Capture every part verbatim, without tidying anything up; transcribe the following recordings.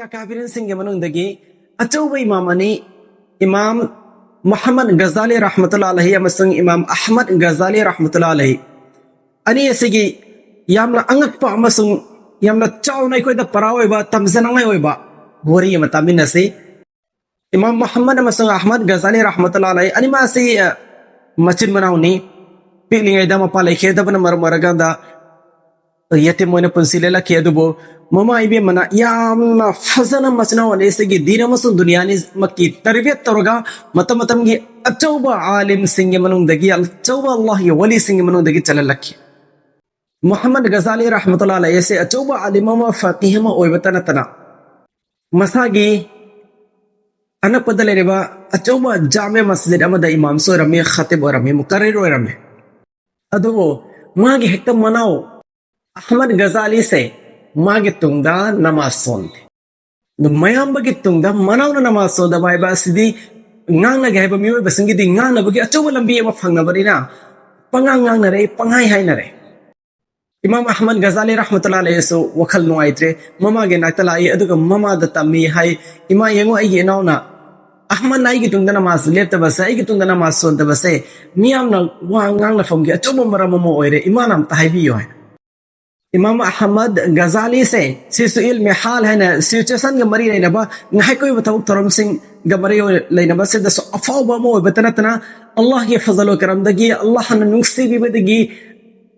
ꯑꯀꯥꯕꯤꯔꯤꯟꯁꯤꯡꯒꯤ ꯃꯅꯨꯡꯗꯒꯤ ꯑꯆꯧꯕ ꯏꯃꯥꯝ ꯑꯅꯤ, ꯏꯃꯥꯝ ꯃꯨꯍꯝꯃꯗ ꯒꯖꯥꯂꯤ ꯔꯍꯃꯇꯨꯜꯂꯥ ꯑꯂꯩꯍꯤ ꯑꯃꯁꯨꯡ ꯏꯃꯥꯝ ꯑꯍꯃꯗ ꯒꯖꯥꯂꯤ ꯔꯍꯃꯇꯨꯜꯂꯥ ꯑꯂꯩꯍꯤ, ꯑꯅꯤ ꯑꯁꯤꯒꯤ ꯌꯥꯝꯅ ꯑꯉꯛꯄ ꯑꯃꯁꯨꯡ ꯌꯥꯝꯅ ꯆꯥꯎꯅ ꯑꯩꯈꯣꯏꯗ ꯄꯔꯥ ꯑꯣꯏꯕ, ꯇꯝꯖꯅꯤꯡꯉꯥꯏ ꯑꯣꯏꯕ ꯋꯥꯔꯤ ꯑꯃ ꯇꯥꯃꯤꯟꯅꯁꯤ꯫ ꯏꯃꯥꯝ ꯃꯨꯍꯝꯃꯗ ꯑꯃꯁꯨꯡ ꯑꯍꯃꯗ ꯒꯖꯥꯂꯤ ꯔꯍꯃꯇꯨꯜꯂꯥ ꯑꯂꯩꯍꯤ ꯑꯅꯤꯃꯛ ꯑꯁꯤ, ꯑ, ꯃꯆꯤꯟ ꯃꯅꯥꯎꯅꯤ꯫ ꯄꯤꯛꯂꯤꯉꯩꯗ ꯃꯄꯥ ꯂꯩꯈꯤꯗꯕꯅ ꯃꯔꯝ ꯑꯣꯏꯔꯀꯥꯟꯗ ꯌꯦꯇꯤꯝ ꯑꯣꯏꯅ ꯄꯨꯟꯁꯤ ꯂꯦꯜꯂꯛꯈꯤ꯫ ꯑꯗꯨꯕꯨ ꯃꯃꯥ ꯏꯕꯦꯝꯃꯅ ꯌꯥꯝꯅ ꯐꯖꯅ ꯃꯆꯤꯟ ꯃꯅꯥꯎ ꯑꯅꯤꯁꯤꯒꯤ ꯗꯤꯟ ꯑꯃꯁꯨꯡ ꯗꯨꯅꯤꯌꯥꯅꯤꯃꯛꯀꯤ ꯇꯔꯕꯤꯌꯠ ꯇꯧꯔꯒ ꯃꯇꯝ ꯃꯇꯝꯒꯤ ꯑꯆꯧꯕ ꯑꯥꯂꯤꯝꯁꯤꯡꯒꯤ ꯃꯅꯨꯡꯗꯒꯤ, ꯑꯆꯧꯕ ꯑꯜꯂꯥꯍꯒꯤ ꯋꯥꯂꯤꯁꯤꯡꯒꯤ ꯃꯅꯨꯡꯗꯒꯤ ꯆꯜꯍꯜꯂꯛꯈꯤ꯫ ꯃꯨꯍꯝꯃꯗ ꯒꯖꯥꯂꯤ ꯔꯍꯃꯇꯨꯜꯂꯥ ꯑꯂꯩꯍꯤ ꯑꯁꯤ ꯑꯆꯧꯕ ꯑꯥꯂꯤꯝ ꯑꯃ, ꯐꯀꯤꯍ ꯑꯃ ꯑꯣꯏꯕꯇ ꯅꯠꯇꯅ ꯃꯁꯥꯒꯤ ꯑꯅꯛꯄꯗ ꯂꯩꯔꯤꯕ ꯑꯆꯧꯕ ꯖꯥꯃꯦ ꯃꯁꯖꯤꯗ ꯑꯃꯗ ꯏꯃꯥꯝꯁꯨ ꯑꯣꯏꯔꯝꯃꯤ, ꯈꯇꯤꯕ ꯑꯣꯏꯔꯝꯃꯤ, ꯃꯨꯀꯔꯔꯤꯔ ꯑꯣꯏꯔꯝꯃꯤ꯫ ꯑꯗꯨꯕꯨ ꯃꯥꯒꯤ ꯍꯦꯛꯇ ꯃꯅꯥꯎ ꯑꯍꯃꯗ ꯒꯖꯥꯂꯤꯁꯦ ꯃꯥꯒꯤ ꯇꯨꯡꯗ ꯅꯃꯥꯖ ꯁꯣꯟꯗꯦ꯫ ꯑꯗꯨ ꯃꯌꯥꯝꯕꯒꯤ ꯇꯨꯡꯗ ꯃꯅꯥꯎꯅ ꯅꯃꯥꯖ ꯁꯣꯟꯗꯕ ꯍꯥꯏꯕ ꯑꯁꯤꯗꯤ ꯉꯥꯡꯅꯒꯦ ꯍꯥꯏꯕ ꯃꯤꯑꯣꯏꯕꯁꯤꯡꯒꯤꯗꯤ ꯉꯥꯡꯅꯕꯒꯤ ꯑꯆꯧꯕ ꯂꯝꯕꯤ ꯑꯃ ꯐꯪꯅꯕꯅꯤꯅ ꯄꯉꯥꯡ ꯉꯥꯡꯅꯔꯦ, ꯄꯪꯍꯥꯏ ꯍꯥꯏꯅꯔꯦ꯫ ꯏꯃꯥꯝ ꯑꯍꯃꯗ ꯒꯖꯥꯂꯤ ꯔꯍꯃꯇꯨꯜꯂꯥ ꯑꯂꯩꯍꯤꯁꯨ ꯋꯥꯈꯜ ꯅꯨꯡꯉꯥꯏꯇ꯭ꯔꯦ꯫ ꯃꯃꯥꯒꯤ ꯅꯥꯛꯇ ꯂꯥꯛꯏ, ꯑꯗꯨꯒ ꯃꯃꯥꯗ ꯇꯝꯃꯤ ꯍꯥꯏ, "ꯏꯃꯥ, ꯌꯦꯡꯉꯨ, ꯑꯩꯒꯤ ꯏꯅꯥꯎꯅ ꯑꯍꯃꯗꯅ ꯑꯩꯒꯤ ꯇꯨꯡꯗ ꯅꯃꯥꯖ ꯂꯦꯞꯇꯕꯁꯦ, ꯑꯩꯒꯤ ꯇꯨꯡꯗ ꯅꯃꯥꯖ ꯁꯣꯟꯗꯕꯁꯦ ꯃꯤꯌꯥꯝꯅ ꯋꯥ ꯉꯥꯡꯅꯐꯝꯒꯤ ꯑꯆꯧꯕ ꯃꯔꯝ ꯑꯃ ꯑꯣꯏꯔꯦ, ꯏꯃꯥꯅ ꯑꯝꯇ ꯍꯥꯏꯕꯤꯌꯨ" ꯍꯥꯏ꯫ ꯏꯃꯥꯝ ꯑꯍꯃꯗ ꯒꯖꯥꯂꯤꯁꯦ ꯁꯤꯁꯨ ꯏꯜꯃꯦ ꯍꯥꯜ ꯍꯥꯏꯅ ꯁꯤꯆꯨꯋꯦꯁꯟꯒ ꯃꯔꯤ ꯂꯩꯅꯕ, ꯉꯥꯏꯍꯥꯛꯀꯤ ꯑꯣꯏꯕ ꯊꯕꯛ ꯊꯧꯔꯝꯁꯤꯡꯒ ꯃꯔꯤ ꯂꯩꯅꯕ ꯁꯤꯗꯁꯨ ꯑꯐꯥꯎꯕ ꯑꯃ ꯑꯣꯏꯕꯇ ꯅꯠꯇꯅ ꯑꯜꯂꯥꯍꯒꯤ ꯐꯖꯜ ꯀꯔꯝꯗꯒꯤ, ꯑꯜꯂꯥꯍꯅ ꯅꯨꯡꯁꯤꯕꯤꯕꯗꯒꯤ,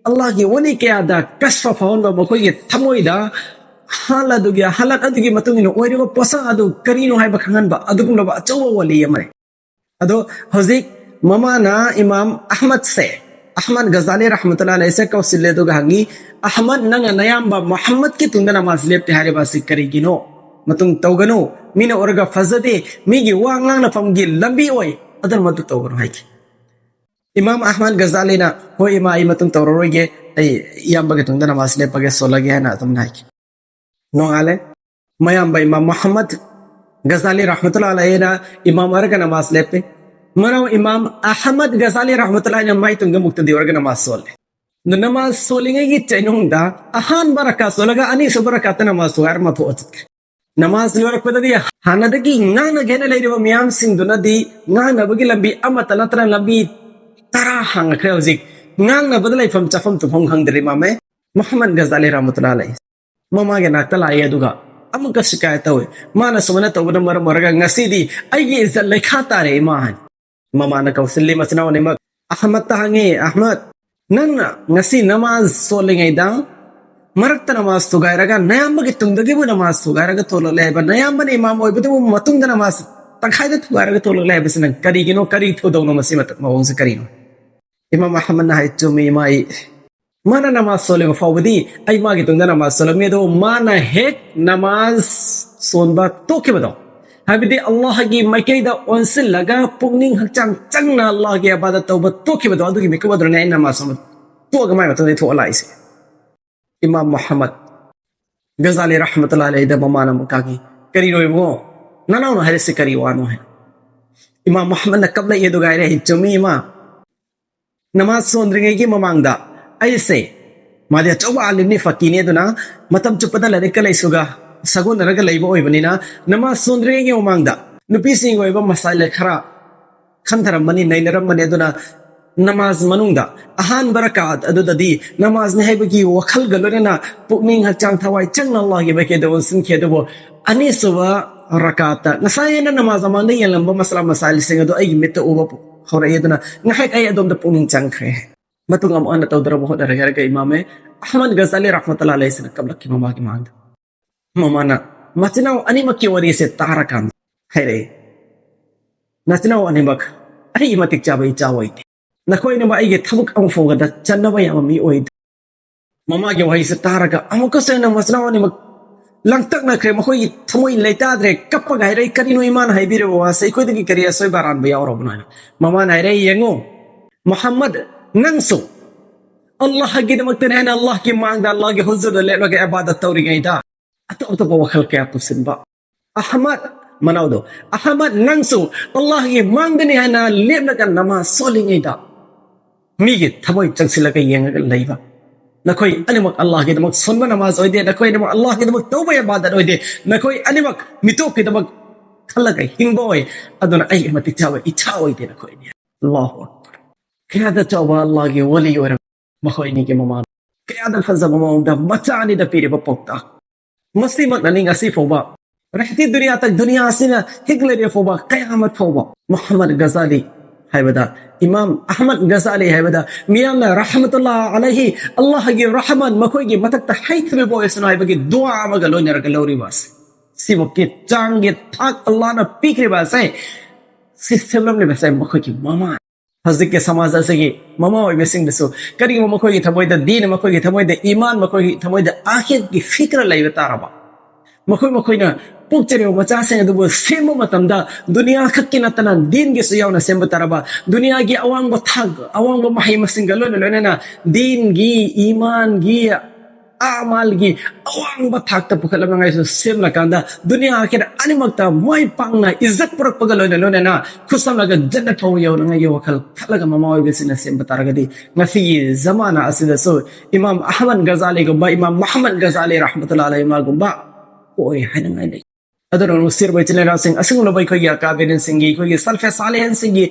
ꯑꯜꯂꯥꯍꯒꯤ ꯋꯥꯂꯤ ꯀꯌꯥꯗ ꯀꯁꯐ ꯐꯥꯎꯍꯟꯕ, ꯃꯈꯣꯏꯒꯤ ꯊꯃꯣꯏꯗ ꯍꯥꯜ ꯑꯗꯨꯒꯤ, ꯍꯥꯂꯠ ꯑꯗꯨꯒꯤ ꯃꯇꯨꯡ ꯏꯟꯅ ꯑꯣꯏꯔꯤꯕ ꯄꯣꯠꯁꯛ ꯑꯗꯨ ꯀꯔꯤꯅꯣ ꯍꯥꯏꯕ ꯈꯪꯍꯟꯕ ꯑꯗꯨꯒꯨꯝꯂꯕ ꯑꯆꯧꯕ ꯋꯥꯂꯤ ꯑꯃꯅꯤ꯫ ꯑꯗꯣ ꯍꯧꯖꯤꯛ ꯃꯃꯥꯅ ꯏꯃꯥꯝ ꯑꯍꯃꯗꯁꯦ, ꯑꯍꯃꯗ ꯒꯖꯥꯂꯤ ꯔꯍꯃꯇꯨꯜꯂꯥꯍꯤ ꯑꯂꯩꯍꯤꯁꯦ ꯀꯧꯁꯤꯜꯂꯦ, ꯑꯗꯨꯒ ꯍꯪꯉꯤ, "ꯑꯍꯃꯗ, ꯅꯪꯅ ꯅꯌꯥꯝꯕ ꯃꯨꯍꯝꯃꯗꯀꯤ ꯇꯨꯡꯗ ꯅꯃꯥꯖ ꯂꯦꯞꯇꯦ ꯍꯥꯏꯔꯤꯕ ꯑꯁꯤ ꯀꯔꯤꯒꯤꯅꯣ? ꯃꯇꯨꯡ ꯇꯧꯒꯅꯨ꯫ ꯃꯤꯅ ꯎꯔꯒ ꯐꯖꯗꯦ, ꯃꯤꯒꯤ ꯋꯥ ꯉꯥꯡꯅꯐꯝꯒꯤ ꯂꯝꯕꯤ ꯑꯣꯏ, ꯑꯗꯨꯅ ꯃꯗꯨ ꯇꯧꯒꯅꯨ" ꯍꯥꯏꯈꯤ꯫ ꯏꯃꯥꯝ ꯑꯍꯃꯗ ꯒꯖꯥꯂꯤꯅ, "ꯍꯣꯏ ꯏꯃꯥ, ꯑꯩ ꯃꯇꯨꯡ ꯇꯧꯔꯔꯣꯏꯒꯦ, ꯑꯩ ꯏꯌꯥꯝꯕꯒꯤ ꯇꯨꯡꯗ ꯅꯃꯥꯖ ꯂꯦꯞꯄꯒꯦ, ꯁꯣꯜꯂꯒꯦ" ꯍꯥꯏꯅ ꯑꯗꯨꯝꯅ ꯍꯥꯏꯈꯤ꯫ ꯅꯣꯡꯉꯥꯜꯂꯦ꯫ ꯃꯌꯥꯝꯕ ꯏꯃꯥꯝ ꯃꯨꯍꯝꯃꯗ ꯒꯖꯥꯂꯤ ꯔꯍꯃꯇꯨꯜꯂꯥꯍꯤ ꯑꯂꯩꯍꯤꯅ ꯏꯃꯥꯝ ꯑꯣꯏꯔꯒ ꯅꯃꯥꯖ ꯂꯦꯞꯄꯤ꯫ ꯃꯅꯥꯎ ꯏꯃꯥꯝ ꯑꯍꯃꯗ ꯒꯖꯥꯂꯤ ꯔꯍꯃꯇꯨꯜꯂꯥꯍꯤꯅ ꯃꯥꯏ ꯇꯨꯡꯗ ꯃꯨꯛꯇꯗꯤ ꯑꯣꯏꯔꯒ ꯅꯃꯥꯖ ꯁꯣꯜꯂꯤ꯫ ꯑꯗꯨ ꯅꯃꯥꯖ ꯁꯣꯜꯂꯤꯉꯩꯒꯤ ꯆꯩꯅꯨꯡꯗ ꯑꯍꯥꯟꯕ ꯔꯀꯥ ꯁꯣꯜꯂꯒ ꯑꯅꯤꯁꯨꯕ ꯔꯀꯥꯇ ꯅꯃꯥꯖ ꯁꯣꯜꯂꯒ ꯃꯥ ꯊꯣꯛꯑ ꯆꯠꯈ꯭ꯔꯦ꯫ ꯅꯃꯥꯖ ꯂꯣꯏꯔꯛꯄꯗꯗꯤ ꯍꯥꯟꯅꯗꯒꯤ ꯉꯥꯡꯅꯒꯦꯅ ꯂꯩꯔꯤꯕ ꯃꯤꯌꯥꯝꯁꯤꯡꯗꯨꯅꯗꯤ ꯉꯥꯡꯅꯕꯒꯤ ꯂꯝꯕꯤ ꯑꯃꯠꯇ ꯅꯠꯇꯅ ꯂꯝꯕꯤ ꯇꯔꯥ ꯍꯥꯡꯉꯛꯈ꯭ꯔꯦ꯫ ꯍꯧꯖꯤꯛ ꯉꯥꯡꯅꯕꯗ ꯂꯩꯐꯝ ꯆꯥꯐꯝ ꯇꯨꯝꯐꯝ ꯈꯪꯗ꯭ꯔꯦ ꯏꯃꯥꯝ ꯃꯨꯍꯝꯃꯗ ꯒꯖꯥꯂꯤ ꯔꯍꯃꯇꯨꯜꯂꯥꯍꯤ ꯑꯂꯩꯍꯤ꯫ ꯃꯃꯥꯒꯤ ꯅꯥꯛꯇ ꯂꯥꯛꯏ, ꯑꯗꯨꯒ ꯑꯃꯨꯛꯀ ꯁꯤꯀꯥꯌꯠ ꯇꯧꯏ꯫ ꯃꯥꯅ ꯁꯨꯃꯥꯏꯅ ꯇꯧꯕꯅ ꯃꯔꯝ ꯑꯣꯏꯔꯒ ꯉꯁꯤꯗꯤ ꯑꯩꯒꯤ ꯏꯖꯠ ꯂꯩꯈꯥ ꯇꯥꯔꯦ ꯏꯃꯥ, ꯍꯥꯏꯅ꯫ ꯃꯃꯥꯅ ꯀꯧꯁꯤꯜꯂꯤ ꯃꯆꯤꯟ ꯃꯅꯥꯎ ꯑꯅꯤꯃꯛ꯫ ꯑꯍꯃꯗꯇ ꯍꯪꯉꯤ, "ꯑꯍꯃꯗ, ꯅꯪꯅ ꯉꯁꯤ ꯅꯃꯥꯖ ꯁꯣꯜꯂꯤꯉꯩꯗ ꯃꯔꯛꯇ ꯅꯃꯥꯖ ꯊꯨꯒꯥꯏꯔꯒ ꯅꯌꯥꯝꯕꯒꯤ ꯇꯨꯡꯗꯒꯤꯕꯨ ꯅꯃꯥꯖ ꯊꯨꯒꯥꯏꯔꯒ ꯊꯣꯛꯂꯛꯂꯦ ꯍꯥꯏꯕ, ꯅꯌꯥꯝꯕꯅ ꯏꯃꯥꯝ ꯑꯣꯏꯕꯗꯨꯕꯨ ꯃꯇꯨꯡꯗ ꯅꯃꯥꯖ ꯇꯪꯈꯥꯏꯗ ꯊꯨꯒꯥꯏꯔꯒ ꯊꯣꯛꯂꯛꯂꯦ ꯍꯥꯏꯕꯁꯤ ꯅꯪ ꯀꯔꯤꯒꯤꯅꯣ? ꯀꯔꯤ ꯊꯧꯗꯧꯅꯣ ꯃꯁꯤ ꯃꯇ-, ꯃꯑꯣꯡꯁꯤ ꯀꯔꯤꯅꯣ?" ꯏꯃꯥꯝ ꯑꯍꯃꯗꯅ ꯍꯥꯏ, "ꯆꯨꯝꯃꯤ ꯏꯃꯥ, ꯑꯩ ꯃꯥꯅ ꯅꯃꯥꯖ ꯁꯣꯜꯂꯤꯕ ꯐꯥꯎꯕꯗꯤ ꯑꯩ ꯃꯥꯒꯤ ꯇꯨꯡꯗ ꯅꯃꯥꯖ ꯁꯣꯜꯂꯝꯃꯤ, ꯑꯗꯨꯕꯨ ꯃꯥꯅ ꯍꯦꯛ ꯅꯃꯥꯖ ꯁꯣꯟꯕ ꯇꯣꯛꯈꯤꯕꯗꯣ, ꯍꯥꯏꯕꯗꯤ ꯑꯜꯂꯥꯍꯒꯤ ꯃꯥꯏꯀꯩꯗ ꯑꯣꯟꯁꯤꯜꯂꯒ ꯄꯨꯛꯅꯤꯡ ꯍꯛꯆꯥꯡ ꯆꯪꯅ ꯑꯜꯂꯥꯍꯒꯤ ꯏꯕꯥꯗꯠ ꯇꯧꯕ ꯇꯣꯛꯈꯤꯕꯗꯣ, ꯑꯗꯨꯒꯤ ꯃꯤꯀꯨꯞ ꯑꯗꯨꯅꯅꯦ ꯑꯩꯅ ꯅꯃꯥꯖ ꯁꯣꯟꯕ ꯇꯣꯛꯑꯒ ꯃꯥꯏ ꯃꯇꯨꯡꯗ ꯊꯣꯛꯑ ꯂꯥꯛꯏꯁꯦ꯫" ꯏꯃꯥꯝ ꯃꯨꯍꯝꯃꯗ ꯒꯖꯥꯂꯤ ꯔꯍꯃꯇꯨꯜꯂꯥꯍꯤ ꯑꯂꯩꯍꯤꯗ ꯃꯃꯥꯅ ꯑꯃꯨꯛ ꯍꯪꯉꯤ, "ꯀꯔꯤꯅꯣ ꯏꯕꯨꯡꯉꯣ, ꯅꯅꯥꯎꯅ ꯍꯥꯏꯔꯤꯁꯤ ꯀꯔꯤ ꯋꯥꯅꯣ?" ꯍꯥꯏꯅ꯫ ꯏꯃꯥꯝ ꯃꯨꯍꯝꯃꯗꯅ ꯀꯞꯂꯛꯏ, ꯑꯗꯨꯒ ꯍꯥꯏꯔꯦ, "ꯆꯨꯝꯃꯤ ꯏꯃꯥ, ꯅꯃꯥꯖ ꯁꯣꯟꯗ꯭ꯔꯤꯉꯩꯒꯤ ꯃꯃꯥꯡꯗ ꯑꯩꯁꯦ," ꯃꯥꯗꯤ ꯑꯆꯧꯕ ꯑꯥꯂꯤꯝꯅꯤ, ꯐꯀꯤꯅꯤ, ꯑꯗꯨꯅ ꯃꯇꯝ ꯆꯨꯞꯄꯗ ꯂꯥꯏꯔꯤꯛꯀ ꯂꯥꯏꯁꯨꯒ ꯁꯥꯒꯣꯟꯅꯔꯒ ꯂꯩꯕ ꯑꯣꯏꯕꯅꯤꯅ, ꯅꯃꯥꯖ ꯁꯣꯟꯗ꯭ꯔꯤꯉꯩꯒꯤ ꯃꯃꯥꯡꯗ ꯅꯨꯄꯤꯁꯤꯡꯒꯤ ꯑꯣꯏꯕ ꯃꯁꯥꯏꯂ ꯈꯔ ꯈꯟꯊꯔꯝꯃꯅꯤ, ꯅꯩꯅꯔꯝꯃꯅꯤ꯫ ꯑꯗꯨꯅ ꯅꯃꯥꯖ ꯃꯅꯨꯡꯗ ꯑꯍꯥꯟꯕ ꯔꯀꯥꯠ ꯑꯗꯨꯗꯗꯤ ꯅꯃꯥꯖꯅꯤ ꯍꯥꯏꯕꯒꯤ ꯋꯥꯈꯜꯒ ꯂꯣꯏꯅꯅ ꯄꯨꯛꯅꯤꯡ ꯍꯛꯆꯥꯡ ꯊꯋꯥꯏ ꯆꯪꯅ ꯑꯜꯂꯥꯍꯒꯤ ꯃꯥꯏꯀꯩꯗ ꯑꯣꯟꯁꯤꯟꯈꯤ꯫ ꯑꯗꯨꯕꯨ ꯑꯅꯤꯁꯨꯕ ꯔꯀꯥꯠꯇ ꯉꯁꯥꯏ ꯑꯩꯅ ꯅꯃꯥꯖ ꯃꯃꯥꯡꯗ ꯌꯦꯡꯂꯝꯕ ꯃꯁꯥꯂꯥ ꯃꯁꯥꯏꯜꯁꯤꯡ ꯑꯗꯨ ꯑꯩꯒꯤ ꯃꯤꯠꯇ ꯎꯕ ꯍꯧꯔꯛꯏ꯫ ꯑꯗꯨꯅ ꯉꯥꯏꯍꯥꯛ ꯑꯩ ꯑꯗꯣꯝꯗ ꯄꯨꯛꯅꯤꯡ ꯆꯪꯈ꯭ꯔꯦ꯫ ꯃꯇꯨꯡ ꯑꯃꯨꯛ ꯍꯟꯅ ꯇꯧꯗꯅꯕ ꯍꯣꯠꯅꯔꯒꯦ ꯍꯥꯏꯔꯒ ꯏꯃꯥꯝ ꯑꯍꯃꯗ ꯒꯖꯥꯂꯤ ꯔꯍꯃꯇꯨꯜꯂꯥꯍꯤ ꯑꯂꯩꯍꯤꯁꯤꯅ ꯀꯞꯂꯛꯈꯤ ꯃꯃꯥꯒꯤ ꯃꯥꯡꯗ꯫ ꯃꯃꯥꯅ ꯃꯆꯤꯟ ꯃꯅꯥꯎ ꯑꯅꯤꯃꯛꯀꯤ ꯋꯥꯔꯤꯁꯦ ꯇꯥꯔꯀꯥꯟꯗ ꯍꯥꯏꯔꯛꯏ, "ꯅꯆꯤꯟ ꯅꯅꯥꯎ ꯑꯅꯤꯃꯛ ꯑꯩꯒꯤ ꯃꯇꯤꯛ ꯆꯥꯕ ꯏꯆꯥ ꯑꯣꯏꯗꯦ꯫ ꯅꯈꯣꯏ ꯑꯅꯤꯃꯛ ꯑꯩꯒꯤ ꯊꯕꯛ ꯑꯃ ꯐꯥꯎꯕꯗ ꯆꯟꯅꯕ ꯌꯥꯕ ꯃꯤ ꯑꯣꯏꯗꯦ꯫" ꯃꯃꯥꯒꯤ ꯋꯥꯍꯩꯁꯦ ꯇꯥꯔꯒ ꯑꯃꯨꯛꯀꯁꯨ ꯍꯦꯟꯅ ꯃꯆꯤꯟ ꯃꯅꯥꯎ ꯑꯅꯤꯃꯛ ꯂꯥꯡꯇꯛꯅꯈ꯭ꯔꯦ꯫ ꯃꯈꯣꯏꯒꯤ ꯊꯃꯣꯏ ꯂꯩꯇꯥꯗ꯭ꯔꯦ꯫ ꯀꯞꯄꯒ ꯍꯥꯏꯔꯛꯏ, "ꯀꯔꯤꯅꯣ ꯏꯃꯥꯅ ꯍꯥꯏꯕꯤꯔꯤꯕ ꯋꯥꯁꯦ? ꯑꯩꯈꯣꯏꯗꯒꯤ ꯀꯔꯤ ꯑꯁꯣꯏꯕ ꯑꯔꯥꯟꯕ ꯌꯥꯎꯔꯕꯅꯣ?" ꯍꯥꯏꯅ꯫ ꯃꯃꯥꯅ ꯍꯥꯏꯔꯛꯏ, "ꯌꯦꯡꯉꯨ, ꯃꯨꯍꯝꯃꯗ, ꯅꯪꯁꯨ ꯑꯜꯂꯥꯍꯒꯤꯗꯃꯛꯇꯅꯤ ꯍꯥꯏꯅ ꯑꯜꯂꯥꯍꯒꯤ ꯃꯥꯡꯗ, ꯑꯜꯂꯥꯍꯒꯤ ꯍꯨꯖꯨꯔꯗ ꯂꯦꯞꯂꯒ ꯏꯕꯥꯗꯠ ꯇꯧꯔꯤꯉꯩꯗ ꯑꯇꯣꯞ ꯑꯇꯣꯞꯄ ꯋꯥꯈꯜ ꯀꯌꯥ ꯄꯨꯁꯤꯟꯕ꯫ ꯑꯍꯃꯗ, ꯃꯅꯥꯎꯗꯣ, ꯑꯍꯃꯗ, ꯅꯪꯁꯨ ꯑꯜꯂꯥꯍꯒꯤ ꯃꯥꯡꯗꯅꯤ ꯍꯥꯏꯅ ꯂꯦꯞꯂꯒ ꯅꯃꯥꯖ ꯁꯣꯜꯂꯤꯉꯩꯗ ꯃꯤꯒꯤ ꯊꯃꯣꯏ ꯆꯪꯁꯤꯜꯂꯒ ꯌꯦꯡꯉꯒ ꯂꯩꯕ꯫ ꯅꯈꯣꯏ ꯑꯅꯤꯃꯛ ꯑꯜꯂꯥꯍꯒꯤꯗꯃꯛ ꯁꯣꯟꯕ ꯅꯃꯥꯖ ꯑꯣꯏꯗꯦ, ꯅꯈꯣꯏ ꯑꯅꯤꯃꯛ ꯑꯜꯂꯥꯍꯒꯤꯗꯃꯛ ꯇꯧꯕ ꯏꯕꯥꯗꯠ ꯑꯣꯏꯗꯦ, ꯅꯈꯣꯏ ꯑꯅꯤꯃꯛ ꯃꯤꯇꯣꯞꯀꯤꯗꯃꯛ ꯈꯜꯂꯒ ꯍꯤꯡꯕ ꯑꯣꯏ꯫ ꯑꯗꯨꯅ ꯑꯩꯒꯤ ꯃꯇꯤꯛ ꯆꯥꯕ ꯏꯆꯥ ꯑꯣꯏꯗꯦ ꯅꯈꯣꯏ ꯑꯅꯤ꯫ ꯑꯜꯂꯥꯍꯨ ꯑꯛꯕꯔ꯫ ꯀꯌꯥꯗ ꯆꯥꯎꯕ ꯑꯜꯂꯥꯍꯒꯤ ꯋꯥꯂꯤ ꯑꯣꯏꯔꯕ ꯃꯈꯣꯏ ꯑꯅꯤꯒꯤ ꯃꯃꯥ꯫ ꯀꯌꯥꯗ ꯐꯖꯕ ꯃꯑꯣꯡꯗ ꯃꯆꯥ ꯑꯅꯤꯗ ꯄꯤꯔꯤꯕ ꯄꯥꯎꯇꯥꯛ꯫ ꯃꯁꯤꯃꯛꯅꯅꯤ ꯉꯁꯤ ꯐꯥꯎꯕ ꯔꯦꯍꯇꯤ ꯗꯨꯅꯤꯌꯥ ꯇꯛ ꯗꯨꯅꯤꯌꯥ ꯑꯁꯤꯅ ꯍꯤꯡꯂꯔꯦ ꯐꯥꯎꯕ, ꯀꯌꯥꯃꯠ ꯐꯥꯎꯕ ꯃꯨꯍꯝꯃꯗ ꯒꯖꯥꯂꯤ ꯍꯥꯏꯕꯗ, ꯏꯃꯥꯝ ꯑꯍꯃꯗ ꯒꯖꯥꯂꯤ ꯍꯥꯏꯕꯗ ꯃꯤꯌꯥꯝꯅ ꯔꯍꯃꯇꯨꯜꯂꯥꯍ ꯑꯂꯩꯍꯤ, ꯑꯜꯂꯥꯍꯒꯤ ꯔꯍꯃꯟ ꯃꯈꯣꯏꯒꯤ ꯃꯊꯛꯇ ꯍꯩꯊꯕ ꯑꯣꯏꯁꯅꯨ ꯍꯥꯏꯕꯒꯤ ꯗꯨꯋꯥ ꯑꯃꯒ ꯂꯣꯏꯅꯔꯒ ꯂꯧꯔꯤꯕ ꯑꯁꯦ, ꯁꯤꯃꯛꯀꯤ ꯆꯥꯡꯒꯤ ꯊꯥꯛ ꯑꯜꯂꯥꯍꯅ ꯄꯤꯈ꯭ꯔꯤꯕ ꯑꯁꯦ, ꯁꯤ ꯁꯦꯝꯂꯝꯂꯤꯕꯁꯦ ꯃꯈꯣꯏꯒꯤ ꯃꯃꯥ꯫ ꯍꯧꯖꯤꯛꯀꯤ ꯁꯃꯥꯖ ꯑꯁꯤꯒꯤ ꯃꯃꯥ ꯑꯣꯏꯕꯁꯤꯡꯗꯁꯨ ꯀꯔꯤꯒꯨꯝꯕ ꯃꯈꯣꯏꯒꯤ ꯊꯃꯣꯏꯗ ꯗꯤꯟ, ꯃꯈꯣꯏꯒꯤ ꯊꯃꯣꯏꯗ ꯏꯃꯥꯟ, ꯃꯈꯣꯏꯒꯤ ꯊꯃꯣꯏꯗ ꯑꯥꯈꯤꯔꯒꯤ ꯐꯤꯀ꯭ꯔ ꯂꯩꯕ ꯇꯥꯔꯕ, ꯃꯈꯣꯏ ꯃꯈꯣꯏꯅ ꯄꯣꯛꯆꯔꯤꯕ ꯃꯆꯥꯁꯤꯡ ꯑꯗꯨꯕꯨ ꯁꯦꯝꯕ ꯃꯇꯝꯗ ꯗꯨꯅꯤꯌꯥ ꯈꯛꯀꯤ ꯅꯠꯇꯅ ꯗꯤꯟꯒꯤꯁꯨ ꯌꯥꯎꯅ ꯁꯦꯝꯕ ꯇꯥꯔꯕ, ꯗꯨꯅꯤꯌꯥꯒꯤ ꯑꯋꯥꯡꯕ ꯊꯥꯛ, ꯑꯋꯥꯡꯕ ꯃꯍꯩ ꯃꯁꯤꯡꯒ ꯂꯣꯏꯅ ꯂꯣꯏꯅꯅ ꯗꯤꯟꯒꯤ, ꯏꯃꯥꯟꯒꯤ, ꯑꯃꯥꯜꯒꯤ ꯑꯋꯥꯡꯕ ꯊꯥꯛꯇ ꯄꯨꯈꯠꯂꯝꯅꯉꯥꯏꯁꯨ ꯁꯦꯝꯂꯀꯥꯟꯗ ꯗꯨꯅꯤꯌꯥ ꯑꯥꯈꯤꯔ ꯑꯅꯤꯃꯛꯇ ꯃꯥꯏ ꯄꯥꯛꯅ ꯏꯖꯠ ꯄꯨꯔꯛꯄꯒ ꯂꯣꯏꯅ ꯂꯣꯏꯅꯅ ꯈꯨꯠꯁꯝꯂꯒ ꯖꯟꯅꯠ ꯐꯥꯎꯕ ꯌꯧꯅꯉꯥꯏꯒꯤ ꯋꯥꯈꯜ ꯈꯜꯂꯒ ꯃꯃꯥ ꯑꯣꯏꯕꯁꯤꯡꯅ ꯁꯦꯝꯕ ꯇꯥꯔꯒꯗꯤ ꯉꯁꯤꯒꯤ ꯖꯃꯥꯅꯥ ꯑꯁꯤꯗꯁꯨ ꯏꯃꯥꯝ ꯑꯍꯃꯗ ꯒꯖꯥꯂꯤꯒꯨꯝꯕ, ꯏꯃꯥꯝ ꯃꯨꯍꯝꯃꯗ ꯒꯖꯥꯂꯤ ꯔꯍꯃꯇꯨꯜꯂꯥꯍ ꯑꯂꯩꯍꯤ ꯃꯥꯒꯨꯝꯕ ꯑꯣꯏ ꯍꯥꯏꯅꯉꯥꯏ ꯂꯩ꯫ ꯑꯗꯨꯅ ꯅꯨꯡꯁꯤꯔꯕ ꯏꯆꯤꯜ ꯏꯅꯥꯎꯁꯤꯡ, ꯑꯁꯤꯒꯨꯝꯂꯕ ꯑꯩꯈꯣꯏꯒꯤ ꯑꯀꯥꯕꯤꯔꯤꯟꯁꯤꯡꯒꯤ, ꯑꯩꯈꯣꯏꯒꯤ ꯁꯜꯐꯦ ꯁꯥꯂꯦꯍꯤꯟꯁꯤꯡꯒꯤ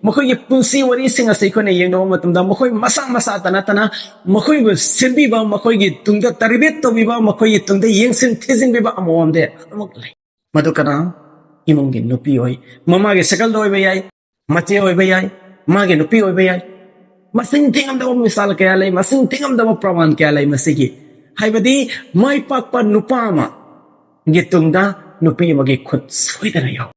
ꯃꯈꯣꯏꯒꯤ ꯄꯨꯟꯁꯤ ꯋꯥꯔꯤꯁꯤꯡ ꯑꯁꯤ ꯑꯩꯈꯣꯏꯅ ꯌꯦꯡꯅꯕ ꯃꯇꯝꯗ ꯃꯈꯣꯏ ꯃꯁꯥ ꯃꯁꯥꯇ ꯅꯠꯇꯅ ꯃꯈꯣꯏꯕꯨ ꯁꯦꯝꯕꯤꯕ, ꯃꯈꯣꯏꯒꯤ ꯇꯨꯡꯗ ꯇꯔꯕꯤꯌꯠ ꯇꯧꯕꯤꯕ, ꯃꯈꯣꯏꯒꯤ ꯇꯨꯡꯗ ꯌꯦꯡꯁꯤꯟ ꯊꯤꯖꯤꯟꯕꯤꯕ ꯑꯃꯃꯝꯗꯤ ꯑꯗꯨꯃꯛ ꯂꯩ꯫ ꯃꯗꯨ ꯀꯅꯥ? ꯏꯃꯨꯡꯒꯤ ꯅꯨꯄꯤ ꯑꯣꯏ, ꯃꯃꯥꯒꯤ ꯁꯀꯜꯗ ꯑꯣꯏꯕ ꯌꯥꯏ, ꯃꯆꯦ ꯑꯣꯏꯕ ꯌꯥꯏ, ꯃꯥꯒꯤ ꯅꯨꯄꯤ ꯑꯣꯏꯕ ꯌꯥꯏ꯫ ꯃꯁꯤꯡ ꯊꯤꯉꯝꯗꯕ ꯃꯤꯁꯥꯜ ꯀꯌꯥ ꯂꯩ, ꯃꯁꯤꯡ ꯊꯤꯉꯝꯗꯕ ꯄ꯭ꯔꯃꯥꯟ ꯀꯌꯥ ꯂꯩ ꯃꯁꯤꯒꯤ꯫ ꯍꯥꯏꯕꯗꯤ ꯃꯥꯏ ꯄꯥꯛꯄ ꯅꯨꯄꯥ ꯑꯃꯒꯤ ꯇꯨꯡꯗ ꯅꯨꯄꯤ ꯑꯃꯒꯤ ꯈꯨꯠ ꯁꯣꯏꯗꯅ ꯌꯥꯎ꯫